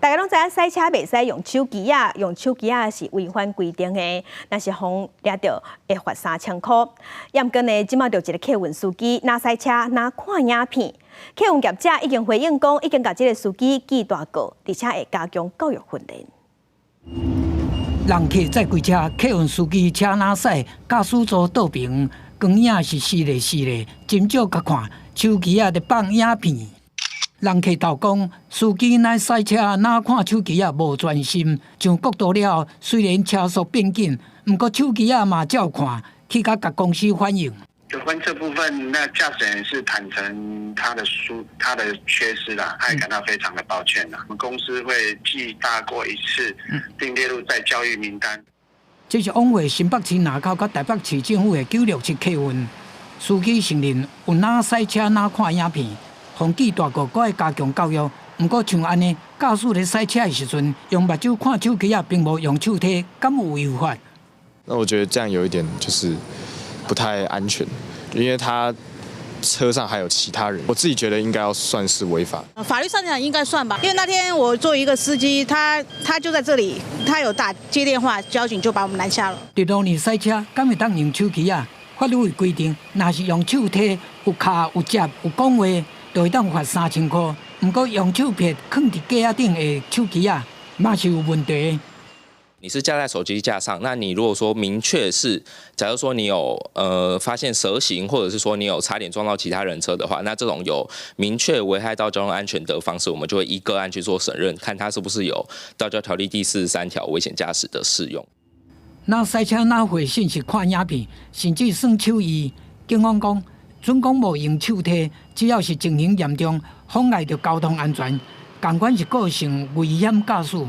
大家攏知影駛車袂使用手機仔，用手機仔是違反規定的，若是予掠著會罰3000箍。毋過呢，這馬就一個客運司機，若駛車若看影片，客運業者已經回應講，已經共這个司機記大過，而且會加強教育訓練。人客載規車，客運司機車若駛，駕駛座倒爿，光影是死咧死咧，真少共看手機仔佇放影片。人客投講，司機若駛車若看手機仔無專心，上國道了後，雖然車速變緊，毋過手機仔嘛照看，去共共公司反映。有關這部分，那駕駛員是坦承他的缺失啦，他也感到非常的抱歉啦。我們公司會記大過一次，並列入再教育名單。這是往返新北市林口佮台北市政府的967客運，司機承認有若駛車若看影片。予記大過，閣愛加強教育。毋過像按呢，駕駛咧駛車的時陣，用目睭看手機仔，並無用手提，敢有違法？那我覺得這樣有一點就是不太安全，因為他車上還有其他人，我自己覺得應該要算是違法。法律上講應該算吧，因為那天我坐一個司機，他就在這裡，他有打接電話，交警就把我們攔下了。佇路面駛車，敢會當用手機仔？法律有規定，若是用手提，有敲有接有講話，就會當罰3000箍。毋過用手撇囥佇架仔頂的手機仔，嘛是有問題。你是架在手機架上，那你如果說明確是，假如說你有發現蛇行，或者是說你有差點撞到其他人車的話，那這種有明確危害到交通安全的方式，我們就會依個案去做審認，看他是不是有道交條例第43條危險駕駛的適用。若駛車若回信息看影片，甚至耍手藝，警方講，準講無用手提，只要是情形嚴重，妨礙著交通安全，仝款是構成危險駕駛。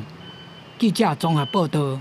記者綜合報道。